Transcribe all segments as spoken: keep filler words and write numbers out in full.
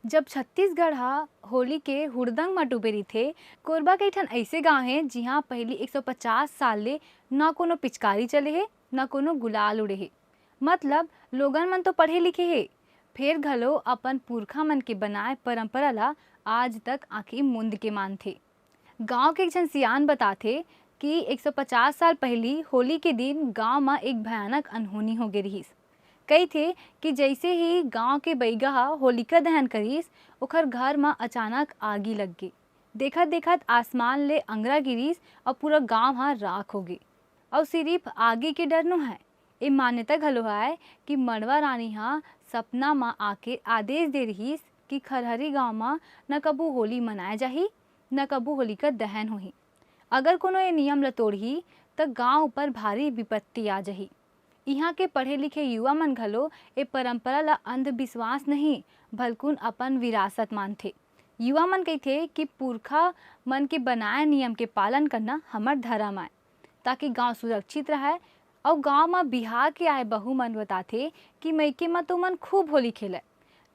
जब छत्तीसगढ़ ह होली के हुड़दंग म डूबे रहिथे, कोरबा के एक ठन अइसे गांव हे, जिहां पहिली एक सौ पचास साल ले न कोनो पिचकारी चले हे, न कोनो गुलाल उड़े हे। मतलब, लोगन मन तो पढ़े लिखे हे, फेर घलो अपन पुरखा मन के बनाए परंपरा ला आज तक आंखी मूंद के मानथे। गांव के एक झन सियान बताथे कि एक सौ पचास साल पहिली होली के दिन गांव म एक भयानक अनहोनी होगे रिहिस। कहिथे कि जइसे ही गांव के बइगा ह होलिका दहन करिस, ओखर घर म अचानक आगी लग गे। देखत-देखत आसमान ले अंगरा गिरिस अउ पूरा गांव ह राख होगे। अउ सिरिफ आगी के डर नो हय, ए मान्यता घलो हय कि मड़वा रानी ह सपना म आके आदेश दे रिहिस कि खरहरी गांव म न कभू होली मनाए जाही, न कभू होलिका दहन होही। अगर कोनो ए नियम ल तोड़ही, त गांव ऊपर भारी विपत्ति आ जाही। इहां के पढ़े लिखे युवा मन घलो ए परंपरा ल अंधविश्वास नहीं, बल्कुन अपन विरासत मानथे। युवा मन कहिथे कि पुरखा मन के बनाए नियम के पालन करना हमर धरम आय, ताकि गांव सुरक्षित रहय। अउ गांव म बिहाव के आए बहू मन बताथे कि मइके म तो मन खूब होली खेलय,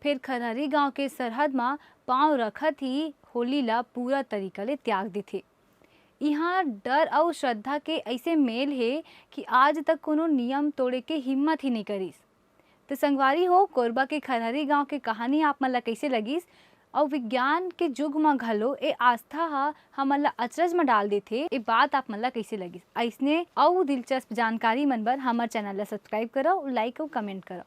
फेर खरहरी गांव के सरहद म पांव रखत ही होली ल पूरा तरीका ले त्याग देथे। इहां डर अउ श्रद्धा के अइसे मेल हे कि आज तक कोनो नियम तोड़े के हिम्मत ही नइ करिस। त संगवारी हो, कोरबा के खरहरी गांव के कहानी आप मन ला कइसे लगिस? अउ विज्ञान के जुग म घलो ए आस्था ह हमन ला अचरज म डाल देथे। ए बात आप मन ला कइसे लगिस? अइसने अउ दिलचस्प जानकारी मन बर हमर चैनल ला सब्सक्राइब करव, लाइक अउ कमेंट करव।